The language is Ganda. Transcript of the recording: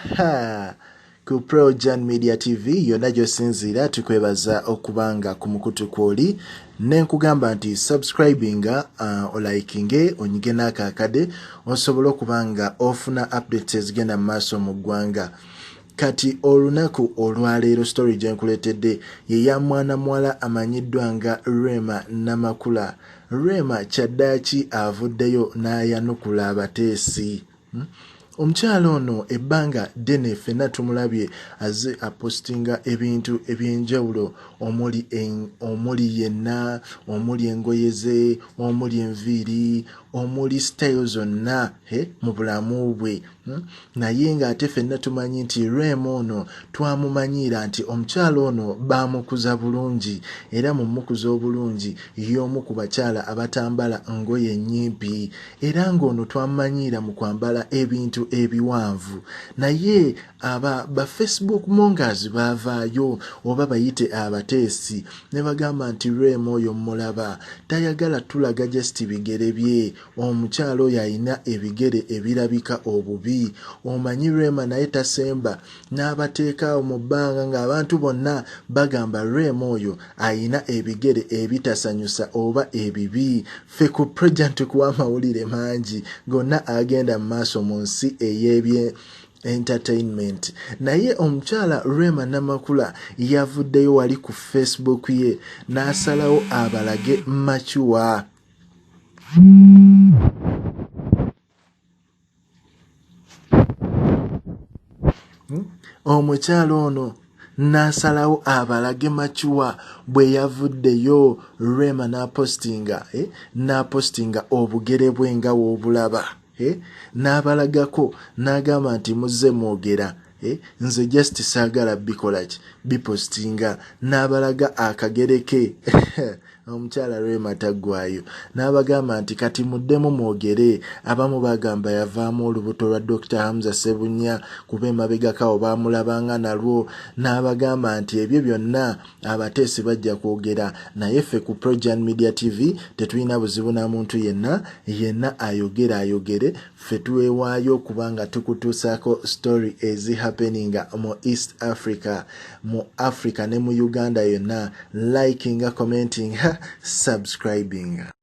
Ha! Ku Projan Media TV yonna gy'osinziira tukwebaza okuba nga ku mukutu kw'oli ne nkugamba nti subscribinga uh, olikinge onyige n'akaakade osobole okuba nga ofuna updates ezigenda mu maaso mu ggwanga. Kati olunaku olwaleero story gye nkuleetedde ye ya mwana muwala amanyiddwa nga Rema Namakula. Rema kyaddaaki avuddeyo n'ayanukula abateesi. Hmm? Omukyala ono ebbanga ddene ffenna tumulabye azze apositinga ebintu eby'enjawulo omuli omuli yenna, omuli engoye ze, omuli enviiri, omuli sitayiro zonna he mu bulamu bwe. Hmm? Naye ng'ate ffenna tumanyi nti Rema ono twamumanyiira nti omukyala ono baamukuza bulungi era mu mukuza obulungi y'omu ku bakyala abatambala ngoye nnyimpi. Era ng'ono twamumanyiira mu kwambala ebintu ebiwanvu. Naye aba ba Facebook mongers baavaayo oba bayite abateesi ne bagamba nti Rema oyo mmulaba tayagala tulaga just bigere bye, omukyala oyo alina ebigere ebirabika obubi. Omanyi Rema naye tasemba n'abateeka awo mu bbanga ng'abantu bonna bagamba Rema oyo alina ebigere ebitasanyusa oba ebibi. Ffe ku Projan tukuwa amawulire mangi gonna agenda mu maaso mu nsi ey'ebye entertainment. Naye omukyala Rema Namakula yavuddeyo wali ku Facebook ye n'asalawo abalage macuwa. Hmm? Omukyala ono n'asalawo abalage macuwa bwe yavuddeyo Rema n'apositinga eh, n'apositinga obugere bwe nga w'obulaba eh, n'abalagako n'agamba nti muzze mwogera eh, nze just saagala bikolaki bipositinga n'abalaga akagere ke Omukyala Rema taggwaayo n'abagamba nti kati muddemu mwogere. Abamu bagamba yavaamu olubuto lwa Dokita Hamza Ssebunnya kuba emabegako awo baamulabanga nalwo n'abagamba nti ebyo byonna abateesi bajja kwogera naye ffe ku Projan Media TV tetulina buzibu na muntu yenna, yenna ayogera ayogere Ffe tuwewaayo okuba nga tukutuusaako story ezi happeninga mu East Africa, mu Africa ne mu Uganda yonna. Likinga, commentinga, subscribinga.